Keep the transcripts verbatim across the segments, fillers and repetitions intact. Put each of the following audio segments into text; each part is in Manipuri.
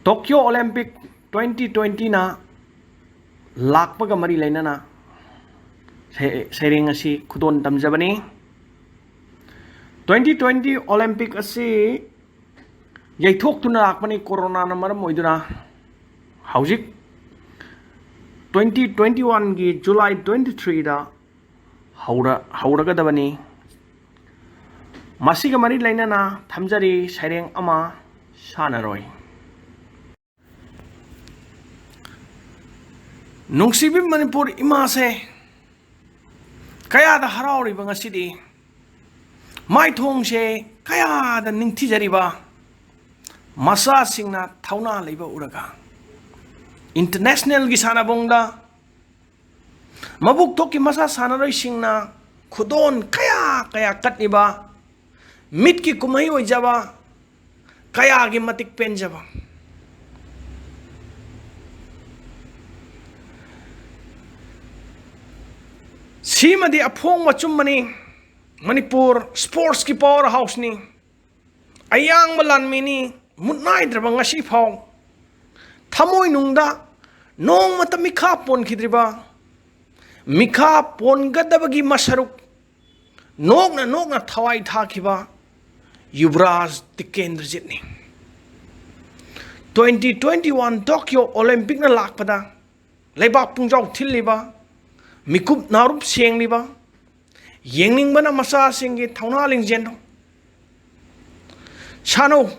Tokyo Olympic twenty twentyꯅ ꯂꯥꯛꯄꯒ ꯃꯔꯤ ꯂꯩꯅꯅ ꯁꯩ-, ꯁꯩꯔꯦꯡ ꯑꯁꯤ ꯈꯨꯗꯣꯜ ꯇꯝꯖꯕꯅꯤ꯫ Twenty twenty Olympic ꯑꯁꯤ ꯌꯩꯊꯣꯛꯇꯨꯅ ꯂꯥꯛꯄꯅꯤ ꯀꯣꯔꯣꯅꯥꯅ ꯃꯔꯝ ꯑꯣꯏꯗꯨꯅ꯫ ꯍꯧꯖꯤꯛ twenty twenty-oneꯒꯤ July twenty-threeꯗ ꯍꯧꯔ-, ꯍꯧꯔꯒꯗꯕꯅꯤ꯫ ꯃꯁꯤꯒ ꯃꯔꯤ ꯂꯩꯅꯅ ꯊꯝꯖꯔꯤ ꯁꯩꯔꯦꯡ ꯑꯃ ꯁꯥꯟꯅꯔꯣꯏ꯫ ꯅꯨꯡꯁꯤꯕꯤ ꯃꯅꯤꯄꯨꯔ ꯏꯃꯥꯁꯦ, ꯀꯌꯥꯗ ꯍꯔꯥꯎꯔꯤꯕ ꯉꯁꯤꯗꯤ, ꯃꯥꯏꯊꯣꯡꯁꯦ ꯀꯌꯥꯗ ꯅꯤꯡꯊꯤꯖꯔꯤꯕ, ꯃꯆꯥꯁꯤꯡꯅ ꯊꯧꯅꯥ ꯂꯩꯕ ꯎꯔꯒ꯫ Internationalꯒꯤ ꯁꯥꯟꯅꯕꯨꯡꯗ ꯃꯕꯨꯛ ꯊꯣꯛꯀꯤ ꯃꯆꯥ ꯁꯥꯟꯅꯔꯣꯏꯁꯤꯡꯅ ꯈꯨꯗꯣꯜ ꯀꯌꯥ ꯀꯌꯥ ꯀꯠꯂꯤꯕ, ꯃꯤꯠꯀꯤ ꯀꯨꯝꯍꯩ ꯑꯣꯏꯖꯕ, ꯀꯌꯥꯒꯤ ꯃꯇꯤꯛ ꯄꯦꯟꯖꯕ꯫ ꯁꯤꯃꯗꯤ ꯑꯐꯣꯡꯕ ꯑꯆꯨꯝꯕꯅꯤ꯫ ꯃꯅꯤꯄꯨꯔ sportsꯀꯤ power houseꯅꯤ꯫ ꯑꯌꯥꯡꯕ ꯂꯥꯟꯃꯤꯅꯤ, ꯃꯨꯠ ꯅꯥꯏꯗ꯭ꯔꯕ ꯉꯁꯤ ꯐꯥꯎ꯫ ꯊꯃꯣꯏꯅꯨꯡꯗ ꯅꯣꯡꯃꯇ ꯃꯤꯈꯥ ꯄꯣꯟꯈꯤꯗ꯭ꯔꯤꯕ, ꯃꯤꯈꯥ ꯄꯣꯟꯒꯗꯕꯒꯤ ꯃꯁꯔꯨꯛ ꯅꯣꯛꯅ ꯅꯣꯛꯅ ꯊꯋꯥꯏ ꯊꯥꯈꯤꯕ ꯌꯨꯕꯔꯥꯖ ꯇꯤꯀꯦꯟꯗ꯭ꯔꯖꯤꯠꯅꯤ꯫ Twenty twenty-one Tokyo Olympicꯅ ꯂꯥꯛꯄꯗ ꯂꯩꯕꯥꯛ ꯄꯨꯡꯖꯥꯎ ꯊꯤꯜꯂꯤꯕ, ꯃꯤꯀꯨꯞ ꯅꯥꯔꯨꯞ ꯁꯦꯡꯂꯤꯕ, ꯌꯦꯡꯅꯤꯡꯕꯅ ꯃꯆꯥꯁꯤꯡꯒꯤ ꯊꯧꯅꯥ ꯂꯤꯡꯖꯦꯜꯗꯣ꯫ ꯁꯥꯟꯅꯧ,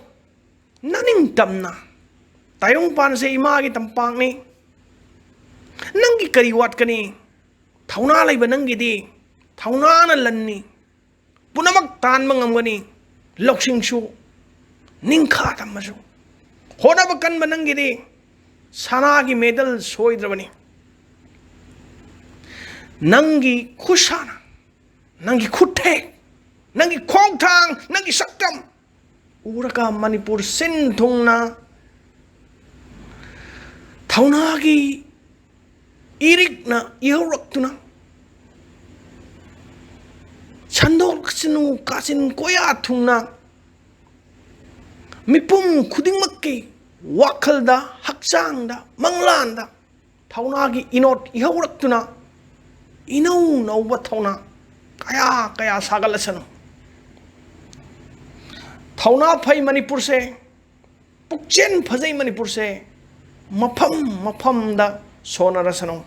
ꯅꯅꯤꯡꯇꯝꯅ꯫ ꯇꯥꯏꯕꯪꯄꯥꯟꯁꯦ ꯏꯃꯥꯒꯤ ꯇꯝꯄꯥꯛꯅꯤ꯫ ꯅꯪꯒꯤ ꯀꯔꯤ ꯋꯥꯠꯀꯅꯤ? ꯊꯧꯅꯥ ꯂꯩꯕ ꯅꯪꯒꯤꯗꯤ ꯊꯧꯅꯥꯅ ꯂꯟꯅꯤ꯫ ꯄꯨꯝꯅꯃꯛ ꯇꯥꯟꯕ ꯉꯝꯒꯅꯤ꯫ ꯂꯧꯁꯤꯡꯁꯨ, ꯅꯤꯡꯈꯥ ꯇꯝꯕꯁꯨ꯫ ꯍꯣꯠꯅꯕ ꯀꯟꯕ ꯅꯪꯒꯤꯗꯤ ꯁꯅꯥꯒꯤ medal ꯁꯣꯏꯗ꯭ꯔꯕꯅꯤ꯫ ꯅꯪꯒꯤ ꯈꯨꯠꯁꯥꯅ, ꯅꯪꯒꯤ ꯈꯨꯠꯊꯦꯛ, ꯅꯪꯒꯤ ꯈꯣꯡꯊꯥꯡ, ꯅꯪꯒꯤ ꯁꯛꯇꯝ ꯎꯔꯒ ꯃꯅꯤꯄꯨꯔ ꯁꯤꯟ ꯊꯨꯡꯅ ꯊꯧꯅꯥꯒꯤ ꯏꯔꯤꯛꯅ ꯏꯍꯧꯔꯛꯇꯨꯅ, ꯁꯟꯗꯣꯛꯁꯅꯨ ꯀꯥꯆꯤꯟ ꯀꯣꯌꯥ ꯊꯨꯡꯅ ꯃꯤꯄꯨꯝ ꯈꯨꯗꯤꯡꯃꯛꯀꯤ ꯋꯥꯈꯜꯗ, ꯍꯛꯆꯥꯡꯗ, ꯃꯪꯂꯥꯟꯗ ꯊꯧꯅꯥꯒꯤ ꯏꯅꯣꯠ ꯏꯍꯧꯔꯛꯇꯨꯅ ꯏꯅꯧ ꯅꯧꯕ ꯊꯧꯅꯥ ꯀꯌꯥ ꯀꯌꯥ ꯁꯥꯒꯠꯂꯁꯅꯨ꯫ ꯊꯧꯅꯥ ꯐꯩ ꯃꯅꯤꯄꯨꯔꯁꯦ, ꯄꯨꯛꯆꯦꯜ ꯐꯖꯩ ꯃꯅꯤꯄꯨꯔꯁꯦ ꯃꯐꯝ ꯃꯐꯝꯗ ꯁꯣꯟꯅꯔꯁꯅꯨ꯫